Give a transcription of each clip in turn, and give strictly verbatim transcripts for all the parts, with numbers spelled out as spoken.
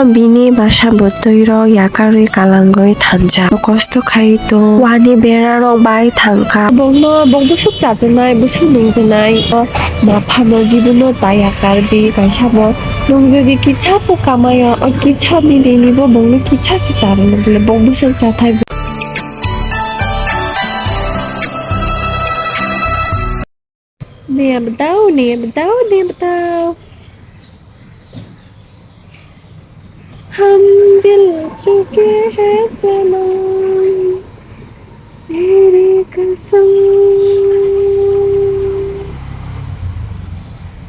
Bini bwsa bwtwi rok yakarwi kalangwi thansa. Kosto khai tong. Wani bera rok bai thangkha. Bokno bok bwswk chajaknai, bwswk nungjaknai. Ma phano jibono ta yakar di kaisa bo. Nung jodi kisa bo kamaya, o kisa ni dini bo bokno kisa se charwno bole bok bwswk chathai. Niya btao, niya btao, niya btao. Hum dil chuke hai sanam, teri kasam.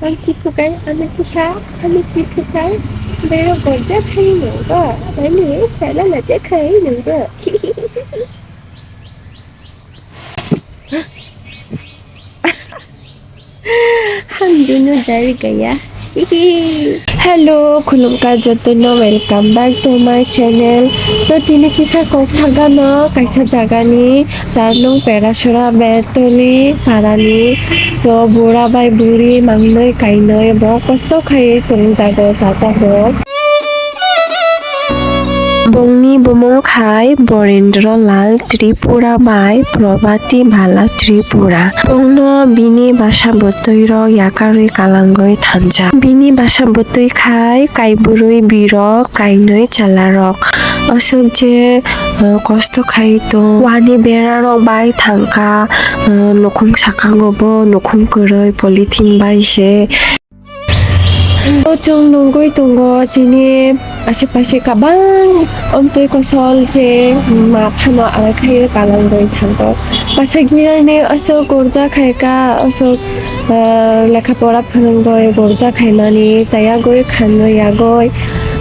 Ang ki phukai, ang ki sa, ang ki phukai. Bero gorja khai nunggo, ani chala late khai nunggo. Ang duno jari gaya. Hello, khulumkha jotono, welcome back to my channel. So, tini kisa kok sagano kaisa jagani char nung Perasora Betoli parani. So, bura bai buri mangnoi kainoi bo kosto khai tongjago, chajago. Bongni bumung khai Borendra Lal Tripura bai Probati Bala Tripura. Bongno bini bwsa bwtwi rok yakarwi kalangwi thansa. Bini bwsa bwtwi khai kaibrwi birok, kainwi chalarok. Aswk je, uh, kosto khai tong. Wani bera rok bai thangkha, uh, nukhung sakango bo nukhung kwrwi polythene bai se. O chwng nugwi tongo chini aswk paiswk kabang omtwi kosol je ma phano alakhaio kalangwi thango. Masa girani aswk gorja khaika, aswk, ah, lekha pora phwrwngwi gorja khaimani chayagwi khanwi yagwi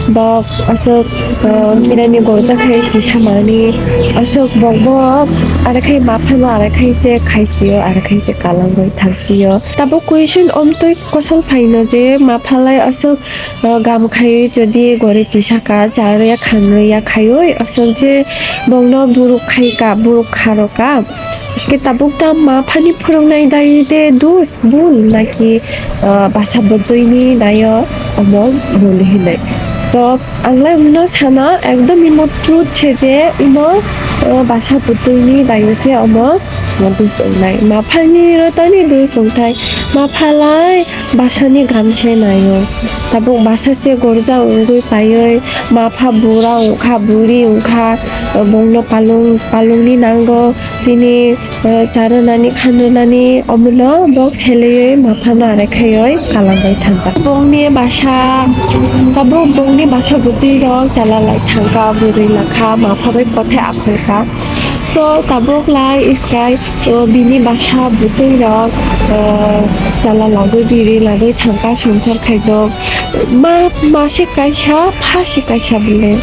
bok aswk, ah, girani gorja khai tisamani aswk bokbo arakhai ma phano arakhai se khaisio, arakhai se kalangwi thangsio. Tabuk question omtwi kosol phaino je ma phalai aswk, uh, gam khaiwi jodi gori tisaka charwi ya khanwi ya khaiwi aswk je bongno buruk khaika, buruk kharoka. Iske tabuk ta ma phani phwrwngnai dai de dus bul naki, uh, basa bwtwini naio omo bul hinwi. So, Ang lai hwnno sana ekdom imo truth se je imo, o, basa bwtwini daio se omo, o, dus wngnai. Ma phalni rotani dus wngthai. Ma phalai basani gam se naio. Tabuk basa se gorja wngwi paiwi ma pha bura wngkha, buri wngkha, o, bongno palung, palungni nango. Bini, eh, charwnani khanwnani omono bok seleyoi maphano arekhaioi kalangbai thangjak. Bongni basa, tabuk bongni basa bwtwi rok chala lai thangkha, bwrwi lakha, mapha bai kothai aphurkha. So, tabuk lai iskai, o, bini basa bwtwi rok, eh, chala lagwi bwrwi lagwi thangkha, swngchar khaidok. Ma, ma se kaisa, pha se kaisa bole.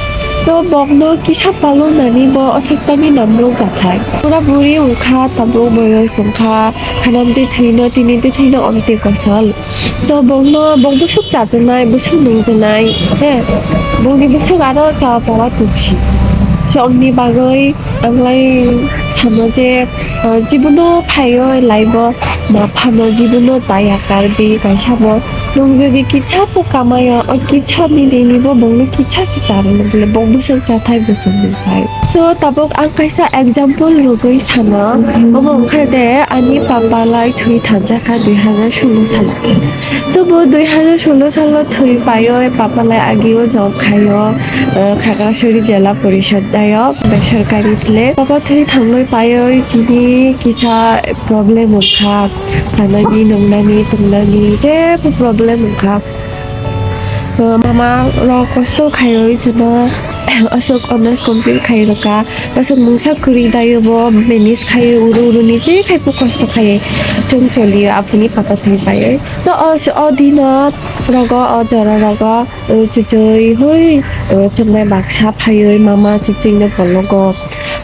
To bokno kisa palungnani bo aswk tani namrok jathai. Pura buri wngkha, tabuk boyos wngkha, khanam twi thwino, tini twi thwino omtwi kosol. So bokno, bok bwswk chajaknai, bwswk nungjaknai, he, bokni bwswk aro cha pora tuksi. So omni bagwi ang lai samo je, ah, jibono phaiyo laibo, ma phano jibono ta yakar di kaisa bo. Nwng jodi kisa bo kamaya, o kisa ni dini bo bongno kisa se charwno bole bok bwswk chathai bwswk nungthai. So tabuk ang kaisa example rwgwi sana, omo wngkha de ani papa lai thwi thanjakha dui hazar solo salo. So bo dui hazar solo salo thwi paiyo, papa lai agio job khaio, eh, Khagrasori Jela Porishod dayo, besorkari phle. Papa thwi thangwi paiyo chini kisa problem wngkha, chanani, nungnani, tongnani, jebo problem wngkha. Uh, mama rok kosto khaiwi chwngno aswk honors complete khai rwkha, aswk mungsa kwrwi daio bo manage khai uru uru ni je khai bo kosto khai chwng choliyo aboni papa thwi paiwi. To o, o dino rogo, o jora rogo, uh, chuchwi hui, uh, chwngbai baksa phaiwi mama chuchwino pologo.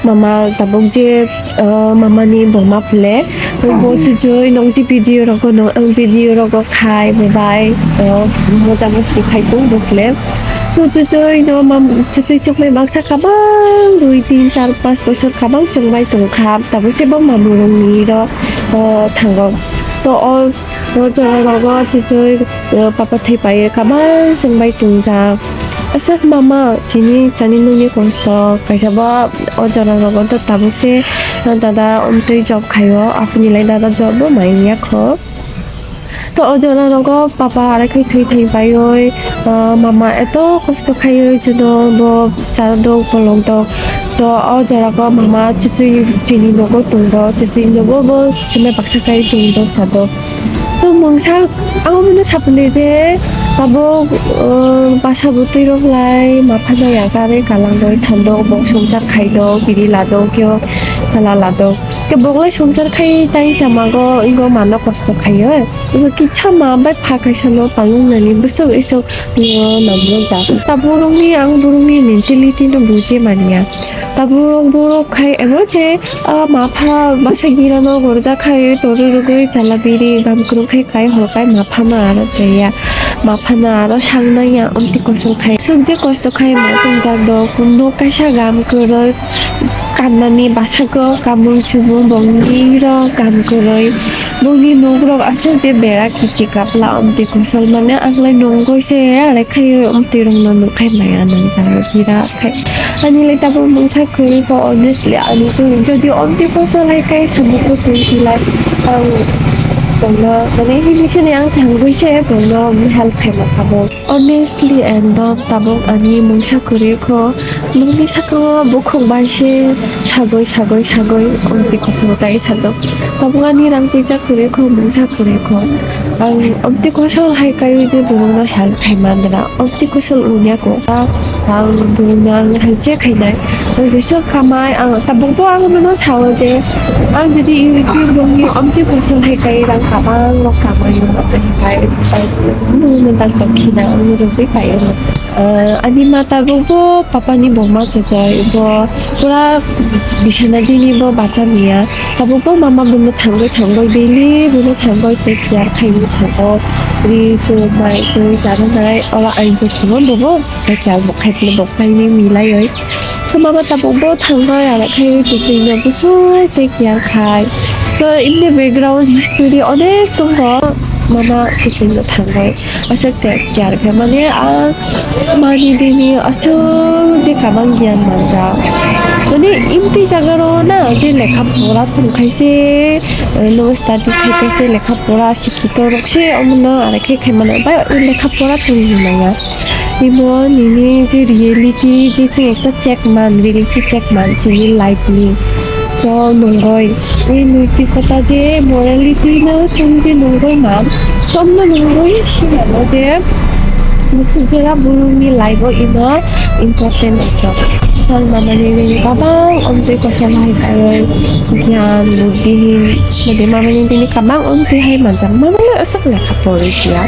Mama tabuk je, uh, mama ni buma phle. Bo chuchwi nong je video rogo no, ang video rogo khai bo bai, uh, moja mosti khai tong bo phle. So chuchwi no mam, chuchwi chukmai baksa kabang dui tin char panch bosor kabang chwngbai tongkha. Tabuk se bo mamung rong ni ro, uh, thango. To o, o jora rogo chuchwi, uh, papa thwi paiwi kabang chwngbai tongjak. Aswk mama, chini chani nungni kosto, kaisa ba o jora rogo to tabuk se dada omtwi job khaio, aphuru nilai dada job bo mai ya kho. To o jora rogo papa arai khe thwi thwi paioi, ah, mama eto kosto khaioi jono bo chara dok bolong dok. So o jora go mama chuchwi chini nogo tongo, chuchwi nogo bo chumai baksa khai tongo chado. So mungsa ang omono sapli je tabuk, ah, basa bwtwi rok lai maphano yakarwi kalangoi thando bo songchar khaidok biri ladok kyo chala ladok. Ke boglai songchar khai tai chamago ingo mano kosto khaio. Ibo kisa ma bai pha kaisa no palung nani bwswk iswk no namjak jak. Tabuk rokni ang borokni mentality no buji manya. Tabuk borok khai emo je, ah, ma pha basa gira no gorjak khai toru rugui chala biri gam kwrwng khai kai hor kai ma pha no aro chaya. Ma pha no aro sang nang ya omti kosol khai. Swk je kosto khai ma tong jak do kundo kaisa gam kwrwng. Kannani bwskango kamung chumung bongni rok kam kwrwi, bongni nok rok aswk je bera kichi kapla omtwi kosol mane aklai nungoi se arai khai omtwi rok no nukhai maya nang jaro bira khai. Ani lai tabuk mungsa kwrwi kho honestly ani twi jodi omtwi kosol hai kai samung kwrwi tilai ang tongno mane hini sini ang thangoi se tongno help khai ma kha bo. Honestly, ekdom tabuk ani mungsa kwrwi kho, nokni saka o bukhuk bai se sagoi, sagoi, sagoi, omtwi kosol kai sadok. Tabuk ani rang puisa kwrwi kho, mungsa kwrwi kho. Ang omtwi kosol hai kaiwi je borokno help khai mandra, omtwi kosol wngya kho. Ang borokno ang help je khainai. Ang jesa kamai, ang tabuk bo ang nono sao je, ang jodi YouTube rokni omtwi kosol hai kai rang kabang rok kamai, hai kai, Nini dal tongkhina ang rwgwi paio. Ah, ani ma tabuk bo papa ni bongma chajai bo pura bisana dini bo bacha miya. Tabuk bo mama bono thangwi thangwi daily bono thangwi take care khaini thango. Ri chu mai chu jana nai oro ang je thangwi bobo take care bo khai phano bo khaini milaioi. Khe mama tabuk bo thangwi aro khai twi no bwsai take care khai. So in the background history onek tongo mama kiching no thangwi. Aswk te care khe mani, ah, mani bini aswk je kabang giyan manjak. Mani, imtwi jaga ro na, je lekha pora tong khai se, eh, no study khai khai se lekha pora sikito rok se, omono arai khe khai mano. Bai lekha pora tong nang ya. Imo nini je reality, je chwng ekta check man, reality check man chini life ni. So, nungoi. Ei noitikota je morality no chwng je nungoi man, chomno nungoi sinano je bwswk jora borokni life o ino important tongo. Ang mamani bini kabang omtwi kosol hai kaiwi giyan, buddhi, bini mamani bini kabang omtwi hai manjak. Mamani aswk lekha pori siya.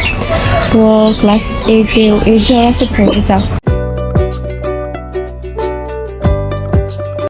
Bo class eight, eight jora se pori jak.